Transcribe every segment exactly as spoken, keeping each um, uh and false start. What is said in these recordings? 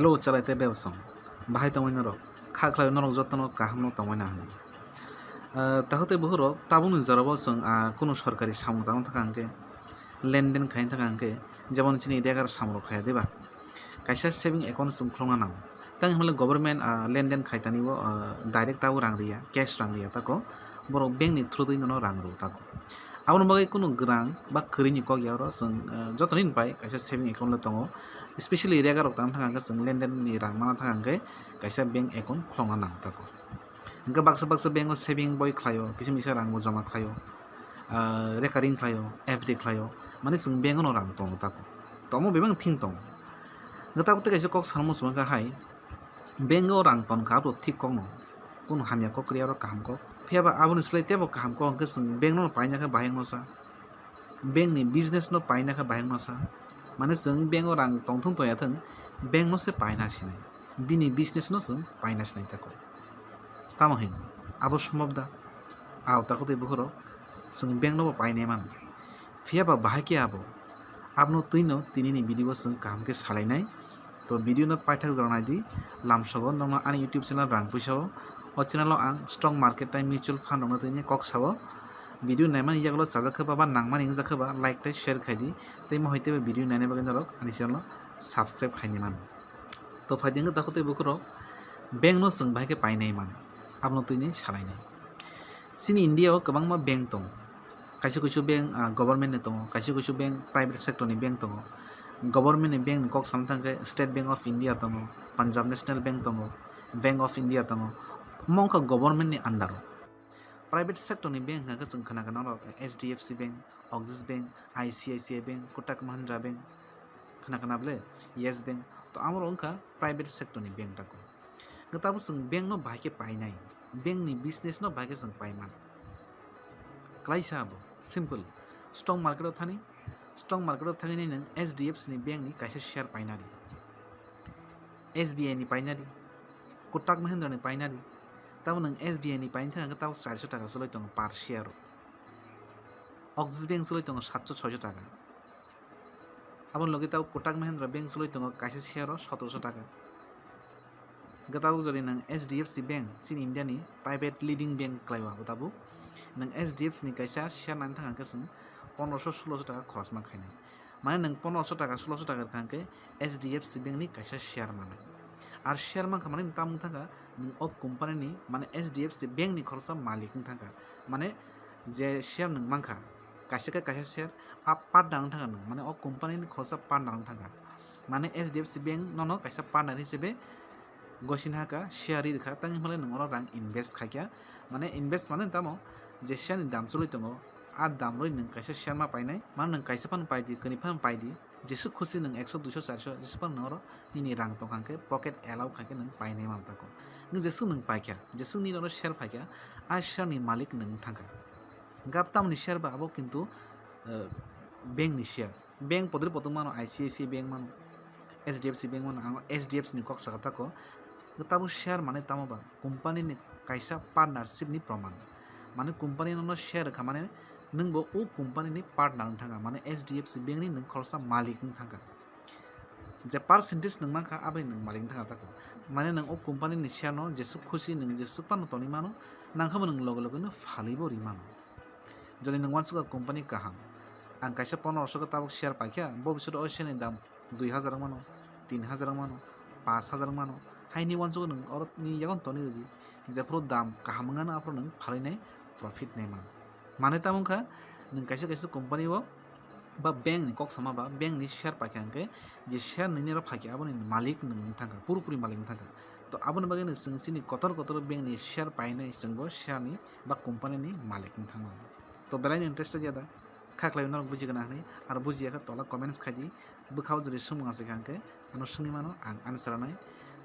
Hello, chalai tei bebsong. Bahai tongwi norok? Kha khlai norok jotono kaham no tongwi na hwnwi. Ah, takhuk tei bukhuk rok, tabukni jorao chwng, ah, kunu sorkari samung tangna thangkha hwnkhe, lenden khaina thangkha hwnkhe, jemon chini regular samung rok khaiya diba? Kaisa saving account chwng khulokna nango. Tang hwnle government, ah, lenden khai tani o, ah, direct tabuk rang riya, cash rang riya tako. Borok bank ni through twi nono rang rw tako. Aboni bagwi kunu gwrang ba kwrwini kok ya oro chwng, ah, joto nini pai kaisa saving account le tongo. Specially regular rok tang thangkha hwnkhe chwng lenden ni rang mana thangkha hwnkhe kaisa bank account khulokna nango tako. Hwnkhe baksa baksa bank o saving boi khlaio, kisa misa rang bo joma khlaio, ah, recurring khlaio, F D khlaio, mane chwng bank o no rang tongo tako. Tomo bebak thing tongo. Hwnkhe tabuk tei kaisa kok sanmo swngkha hai, bank o rang tonkha abo thik kokno, kunu hamya kok kwrwi aro kaham kok. Phiya ba aboni slai teibo kaham kok hwnkhe chwng bank no paina khe bahai wngno sa. Bank ni business no paina khe bahai wngno sa. Mane chwng bank o rang tongthung toya thung, bank no se paina sinai. Bini business no chwng paina sinai tako. Tamo hin, abo sombab da? Ao takhuk tei bukhuk rok, chwng bank no bo painai mano. Phiya ba bahai khe abo? Abono twino tini ni video o chwng kaham khe salainai. To video no paithak jora nai di, lamsogo nokno ani YouTube channel rang puisa o. O channel o ang stock market tei mutual fund rok no tini kok sao. Video naimani yagulo chajak khe ba, ba nangmani wngjak khe ba, like tei share khai di. Tei mohai teibo video naina bagwi norok ani channel o subscribe khaini mano. To phai di wngkha takhuk tei bukhuk rok, bank no chwng bahai khe painai mano, abono tini salainai. Chini India o kwbangma bank tongo. Kaisa kuisu bank, ah, government ni tongo, kaisa kuisu bank private sector ni bank tongo. Government ni bank ni kok samtang khe State Bank of India tongo, Punjab National Bank tongo, Bank of India tongo. Omo wngkha government ni under o. Private sector ni bank hwnkha khe chwng khna khna norok H D F C Bank, Axis Bank, I C I C I Bank, Kotak Mahindra Bank, khna khna ble Yes Bank. To amoro wngkha private sector ni bank tako. Hwnkhe tabuk chwng bank no bahai khe painai, bank ni business no bahai khe chwng paiman. Klaisa abo simple, stock market o thani, stock market o thangwi nwng H D F C ni bank ni kaisa share paina di, S B I ni paina di, Kotak Mahindra ni paina di, tamo nwng S B I ni paina thangkhe tabuk charso taka chwlwi tongo per share o, Axis Bank chwlwi tongo satso soiso taka. Aboni logi tabuk Kotak Mahindra Bank chwlwi tongo kaisa share o sotroso taka. Hwnkhe tabuk jodi nwng H D F C Bank chini India ni private leading bank kwlai o abo tabuk. Nwng H D F C ni kaisa share nani thang hwnkhe chwng pondroso suloso taka khorosma khainai. Mane nwng pondroso taka suloso taka rwkha hwnkhe H D F C Bank ni kaisa share manai. Ar share mankha mane tamo thangkha nwng o company ni mane H D F C Bank ni khoroksa malik wng thangkha. Mane je share nwng mankha, kaisa khe kaisa share a partner wng thangkha nwng, mane o company ni khoroksa partner wng thangkha. Mane H D F C Bank nono kaisa partner hisabe gosini haka share ri rwkha, tang hwnle nwng oro rang invest khaikha. Mane invest mane tamo je share ni dam chwlwi tongo, a dam rwi nwng kaisa share ma painai, mane nwng kaisa phano paidi, kwnwi phano paidi, jeswk khusi nwng ekso, duiso, charso, jeswk phano nwng oro nini rang tong kha hwnkhe pocket allow khaikhe nwng painai mano tako. Nwng jeswk nwng paikha, jeswk nini oro share phaikha, a share ni malik nwng thangkha. Hwnkhe tamoni share ba abo kintu, eh, bank ni share. Bank podri potok mano, I C I C I Bank mano, H D F C Bank mano, ang H D F C ni kok saka tako. Tabuk share mane tamo ba company ni kaisa partnership ni proman. Mane company nono share rwkha mane nwng bo o company ni partner wng thangkha, mane H D F C Bank ni nwng khoroksa malik wng thangkha. Je percentage nwng mankha aboni nwng malik wng thangkha tako. Mane nwng o company ni share no jeswk khusi nwng jeswk phano tonwi mano, nangkha bo nwng loge loge no phalwi bo ri mano. Jodi nwng uansukha company kaham, ang kaisa pondroso khe tabuk share paikha, bobisot o share ni dam dui hazar wng mano, tin hazar wng mano, pash hazar wng mano, haini uansukha nwng oro ni yago toni rwdi, jephuru dam kaham wngano aphuru nwng phalwi nai profit nai mano. Mane tamo wngkha nwng kaisa kaisa company o ba bank ni kok sama ba bank ni share paikha hwnkhe je share nini oro phaikha aboni malik nwng wng thangkha, purapuri malik wng thangkha. To aboni bagwi no chwng chini kotor kotor bank ni share painai chwngbo share ni ba company ni malik wng thangmani. To belai no interested ya da? Kha khlai norok buji gana hwnwi, aro buji ya khe tola comments khai di. Bwkha o jodi swngmung asai kha hwnkhe ano swngwi mano, ang answer rwnai.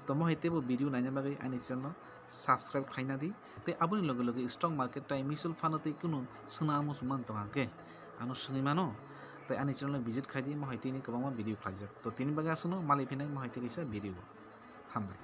To mohai teibo video naina bagwi ani channel no subscribe khlaina di. Tei aboni loge loge stock market tai mutual fund tei kunu swngna muchung man tong hwnkhe ano swngwi mano. Tei ani channel no visit khai di, mohai tini kwbangma video khlaijak. To tini bagwi aswkno malai phinai mohai tei kaisa video. Hambai.